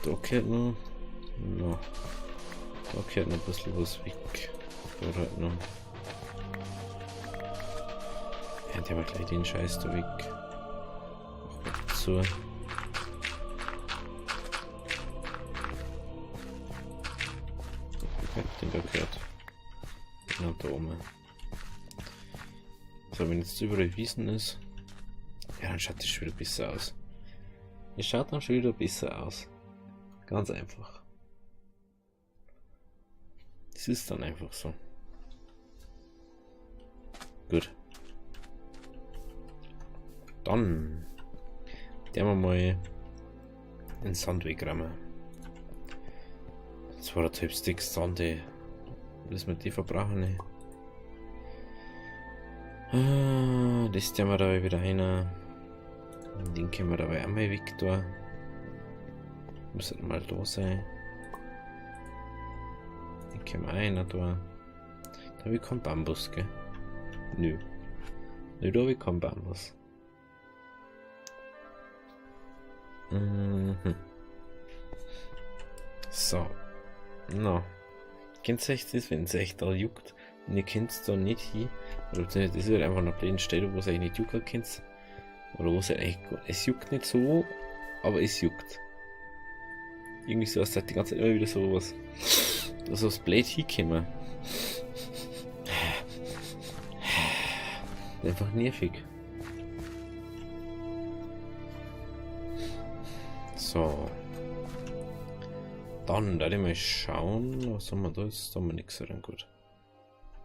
Da gehört noch. No. Da gehört noch ein bisschen was weg. Da halt noch. Ja, der war gleich den Scheiß da weg. Mach mal zu. Ich hab den da gehört. Genau da oben. So, wenn jetzt überall Wiesen ist, ja, dann schaut das schon wieder besser aus. Es schaut dann schon wieder besser aus. Ganz einfach. Es ist dann einfach so. Gut. Dann werden wir mal den Sand wegräumen. Das war der Typ Sticks Sand, ey. Was wir die verbrauchen, ey. Ah, das tun wir da wieder rein. Den können wir dabei einmal weg da. Muss halt mal da sein. Den können wir auch rein da. Da habe ich keinen Bambus, gell? Nö. Nö, da habe ich keinen Bambus. Mhm. So. Na. Kennt ihr euch das, wenn es euch da juckt und ihr könnt da nicht hin? Oder das ist halt einfach eine blöde Stelle, wo es euch nicht jucken könnt. Oder wo es halt eigentlich gut, es juckt nicht so, aber es juckt. Irgendwie so, als die ganze Zeit immer wieder so was, dass was blöd hinkommen. Einfach nervig. So. Dann werde ich mal schauen, was haben wir da jetzt? Da haben wir nichts drin, gut.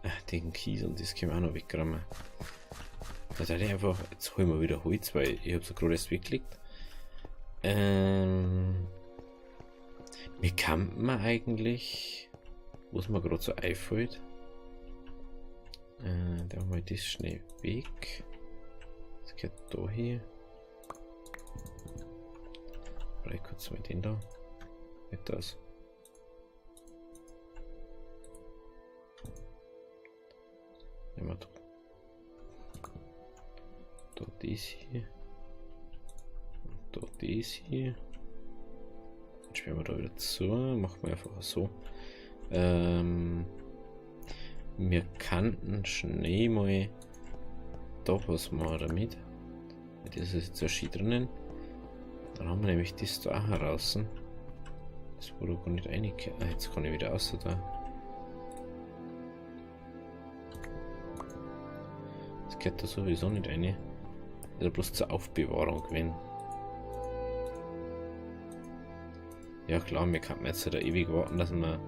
Ach, den Kies und das können wir auch noch wegräumen. Da werde ich einfach, jetzt holen wir wieder Holz, weil ich hab's ja gerade erst weggelegt. Wie kann man eigentlich, was mir gerade so einfällt? Da haben wir das schnell weg. Das gehört da hier. Vielleicht kurz mal den da. Mit das. Nehmen wir da. Da das hier. Und da das hier. Dann sperren wir da wieder zu. Machen wir einfach so. Wir könnten schnell mal da was machen damit. Das ist jetzt ja schön drinnen. Dann haben wir nämlich das da auch heraus. Das wurde gar nicht reingekehrt. Ah, jetzt kann ich wieder raus da. Das gehört da sowieso nicht rein. Das ist ja bloß zur Aufbewahrung gewesen. Ja klar, wir könnten jetzt da ewig warten, dass wir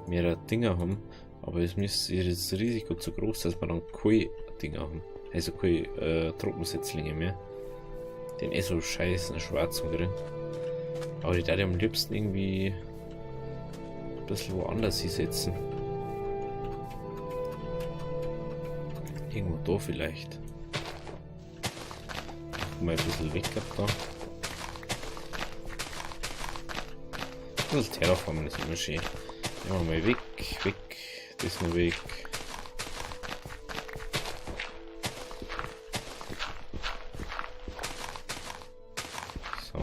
mehrere Dinger haben. Aber es ist das Risiko zu groß, dass wir dann keine Dinger haben. Also keine Tropensetzlinge mehr. Den eh so scheißen schwarz und grün. Aber die darf ich am liebsten irgendwie ein bisschen woanders hinsetzen. Irgendwo da vielleicht. Mal ein bisschen weg ab da. Ein bisschen Terraformen ist immer schön. Nehmen wir mal weg, weg, das noch weg. So.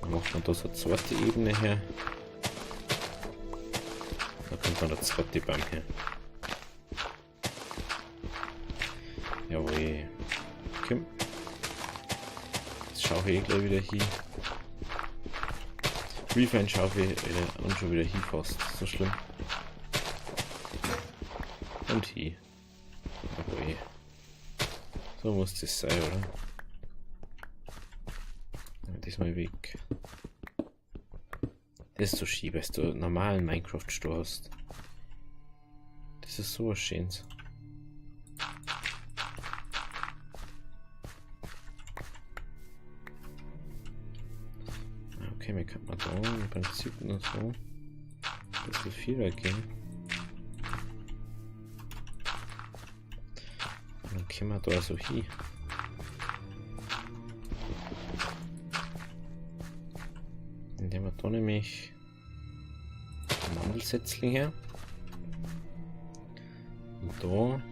Dann macht man da so eine zweite Ebene her. Da kommt dann der zweite Baum her. Jawohl. Okay. Jetzt schaue ich eh gleich wieder hin. Refine schaue ich und schon wieder hin fast. So schlimm. Und hier. Jawohl. So muss das sein, oder? Ja, diesmal weg. Das ist so schief, dass du einen normalen Minecraft-Store hast. Das ist so was Schönes. Okay, mir kann man da im Prinzip nur so ein bisschen viel weggehen. Und dann können wir da so hin. Indem wir da nämlich Mandelsetzling her. Und da,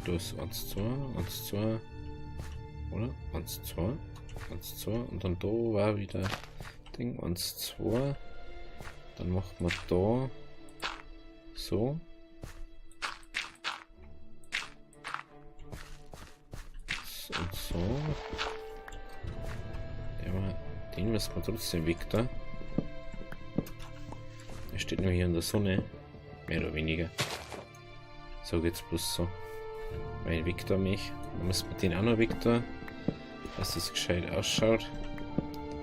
da ist 1, 2, 1, 2, oder? 1, 2, 1, 2. Und dann da war wieder Ding. 1, 2. Dann macht man da so. Und so. Den müssen wir trotzdem weg da. Der steht nur hier in der Sonne. Mehr oder weniger. So geht's bloß so. Mein Weg da mich. Dann müssen wir den auch noch weg da. Dass das gescheit ausschaut.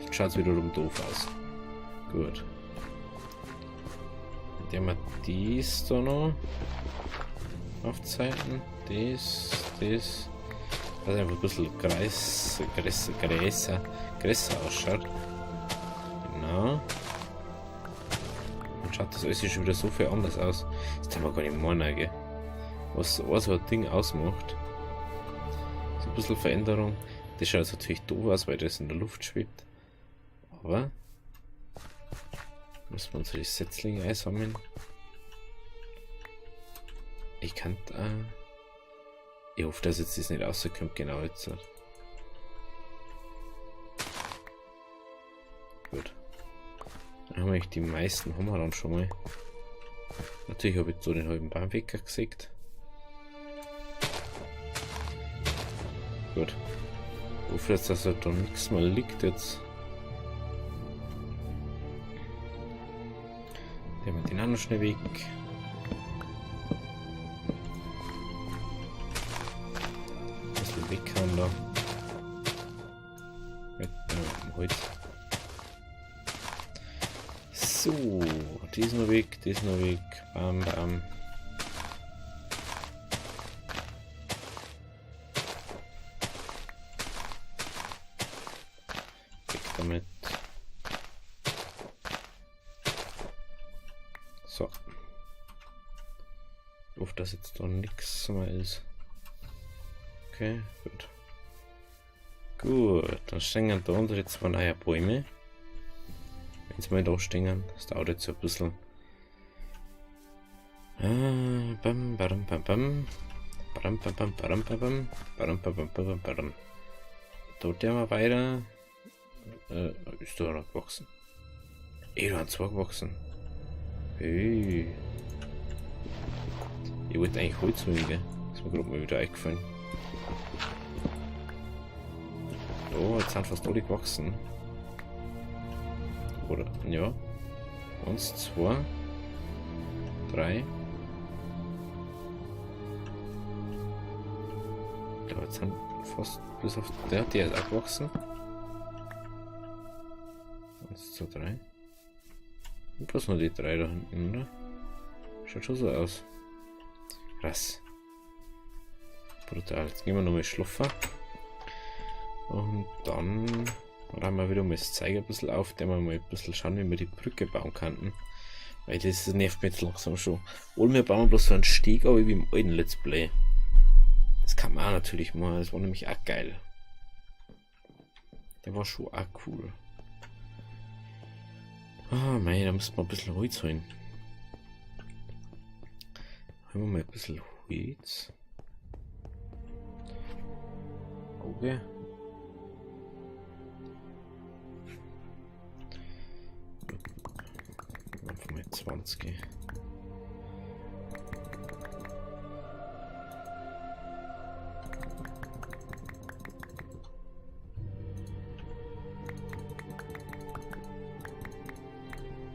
Jetzt schaut es wiederum doof aus. Gut. Dann haben wir dies da noch. Aufzeiten. Das, das. Dass einfach ein bisschen größer ausschaut. Genau. Und schaut das alles schon wieder so viel anders aus. Das kann man gar nicht meinen, gell? Was so ein Ding ausmacht. So ein bisschen Veränderung. Das schaut jetzt natürlich doof aus, weil das in der Luft schwebt. Aber müssen wir unsere Setzlinge einsammeln. Ich kann ich hoffe, dass jetzt das nicht rauskommt, genau jetzt. Gut. Dann haben wir die meisten haben wir dann schon mal. Natürlich habe ich so den halben Baum weggesagt. Gut. Ich hoffe jetzt, dass da nichts mehr liegt jetzt. Nehmen wir den anderen schnell weg. Ein bisschen weghauen da. Mit dem Holz. So, die ist noch weg, die ist noch weg. Bam, bam. Weg damit. So. Ich hoffe, dass jetzt da nichts mehr ist. Okay, gut. Gut, dann stehen da unsere zwei neue Bäume. Wenn sie mal da stehen, das dauert jetzt so ein bisschen. Bam, bam, bam, bam. Bam, bam, bam, bam, bam, bam, bam, bam, bam, bam. Dort ja mal weiter. Ist da noch gewachsen? Ey, da hat zwei gewachsen. Hey. Ich wollte eigentlich Holz holen, gell? Ist mir gerade mal wieder eingefallen. Oh, jetzt sind fast alle gewachsen. Oder, ja. 1, 2, 3. Ich glaube, jetzt sind fast bis auf der ist auch gewachsen. 1, 2, 3. Und bloß nur die 3 da hinten, oder? Schaut schon so aus. Krass. Brutal. Jetzt gehen wir nochmal schlafen. Und dann räumen wir wieder mal das Zeug ein bisschen auf, der wir mal ein bisschen schauen, wie wir die Brücke bauen könnten. Weil das nervt mich jetzt langsam schon. Oder wir bauen bloß so einen Steg, aber wie im alten Let's Play. Das kann man auch natürlich machen, das war nämlich auch geil. Der war schon auch cool. Ah, mei, da müssen wir ein bisschen Holz holen. Holen wir mal ein bisschen Holz. Auge. Einfach mal 20.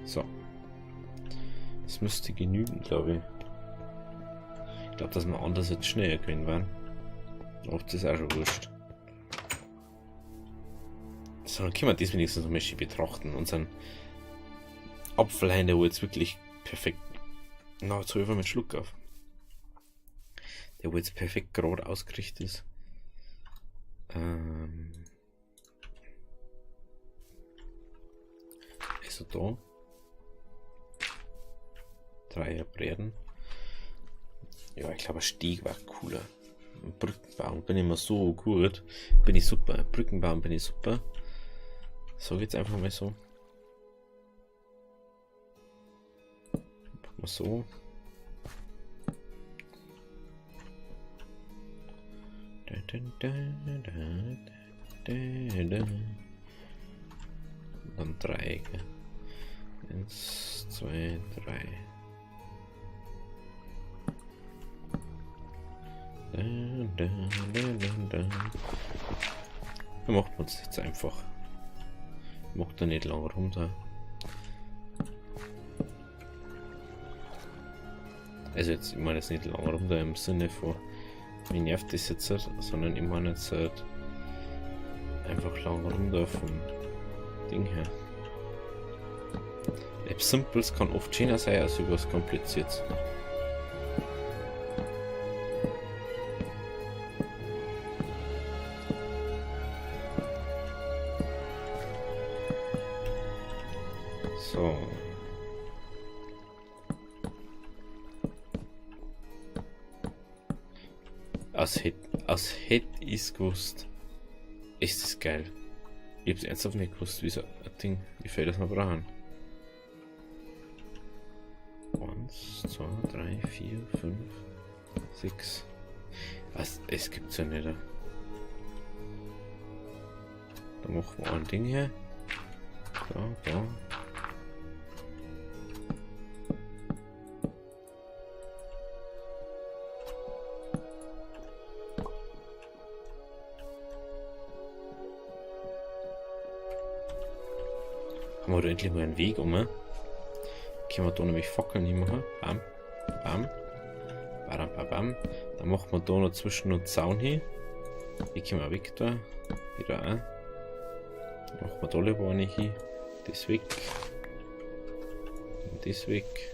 So. Das müsste genügen, glaube ich. Ich glaube, dass wir anders jetzt schneller können waren. Ob das ist auch schon wurscht. So, dann können wir das wenigstens noch mal schön betrachten. Unseren Apfelhain, der wo jetzt wirklich perfekt. Na, jetzt hol ich einfach mit Schluck auf. Der wo jetzt perfekt gerade ausgerichtet ist. Also da. 3 Bräden. Ja, ich glaube, ein Steg war cooler. Brückenbauen bin ich immer so gut. Bin ich super. Brückenbauen bin ich super. So geht's einfach mal so. Machen wir so. Da, da, da, da, da. Da. Dann Dreiecke. 1, 2, 3. Da, da, da, da, da. Da macht man es jetzt einfach. Macht da nicht lange rum da. Also jetzt, ich meine jetzt nicht lange rum da im Sinne von, mir nervt das jetzt halt, sondern ich meine jetzt halt einfach lang rum da vom Ding her. Etwas Simples kann oft schöner sein als etwas Kompliziertes. So. Als hätt ich's gewusst. Ist das geil. Ich hab's ernsthaft nicht gewusst, wie so ein Ding, wie viel das wir brauchen. 1, 2, 3, 4, 5, 6. Was? Es gibt's ja nicht. Da machen wir ein Ding her. Da, da. Haben wir da endlich mal einen Weg um? Können wir da nämlich Fackeln hinmachen. Bam, bam, bam, bam, bam. Dann machen wir da noch zwischen noch Zaun hin. Die können wir weg da. Wieder auch. Dann machen wir da lieber eine hin. Das weg. Und das weg.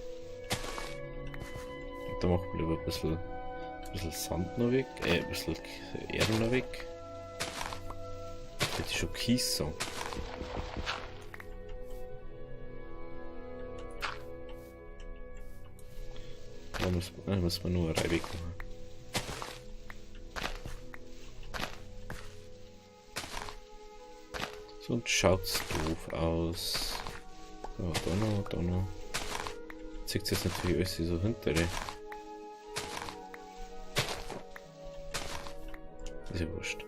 Und da machen wir lieber ein bisschen Sand noch weg. Ein bisschen Erde noch weg. Hätte ich schon Kies sagen. Da muss man nur eine Reibe machen. Sonst schaut's doof aus. So, da noch, da noch. Zieht jetzt natürlich alles so hinter. Ist ja wurscht.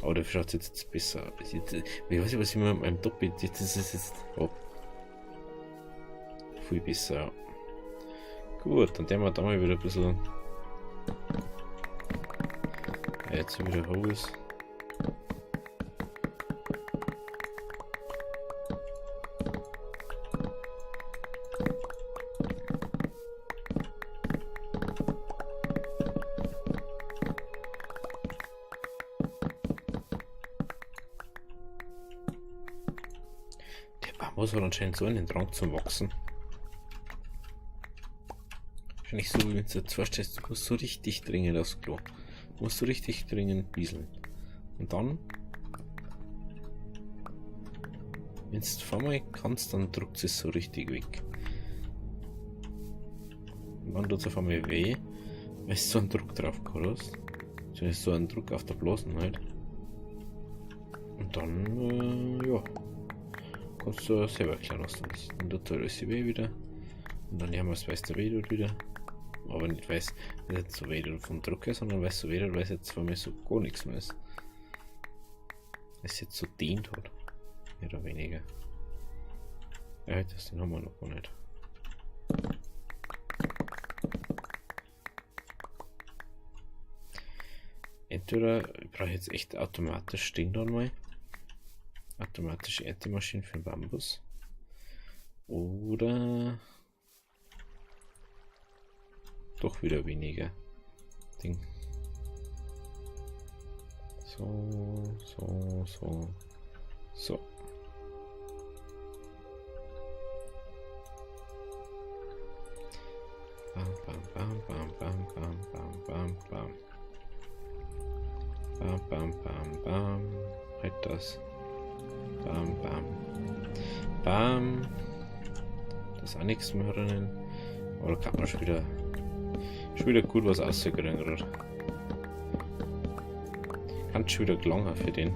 Aber dafür schaut's jetzt besser aus. Ich weiß nicht, was ich mit meinem Doppel. Das ist jetzt. Oh. Viel besser, ja. Gut, dann werden wir da mal wieder ein bisschen. Ja, jetzt wieder Hose. Der Bambus hat anscheinend so einen Drang zum Wachsen. Wahrscheinlich so, wie wenn du jetzt vorstellst, du musst so richtig dringend aufs Klo. Du musst so richtig dringend bieseln. Und dann, wenn du vor kannst, dann drückt es so richtig weg. Und dann tut es auf einmal weh, weil du so einen Druck drauf gehabt hast. Zumindest so einen Druck auf der Blasen halt. Und dann, ja, kannst du selber erklären, was das ist. Dann tut alles weh wieder. Und dann haben wir es, weiß der weh tut wieder. Aber nicht weiß, nicht so weh tut vom Druck her, sondern weiß so weh tut, weil es jetzt von mir so gar nichts mehr ist. Es jetzt so dehnt hat. Mehr oder weniger. Ja, das den haben wir noch gar nicht. Entweder ich brauche jetzt echt automatisch Ding dann mal. Automatische Erntemaschine für den Bambus. Oder doch wieder weniger Ding. So, so, so, so. Bam, bam, bam, bam, bam, bam, bam, bam, bam. Bam, bam, bam, bam. Halt das. Bam, bam. Bam. Das ist auch nichts mehr drinnen. Aber da kann man schon wieder gut was rauskriegen gerade. Kann schon wieder gelangen für den.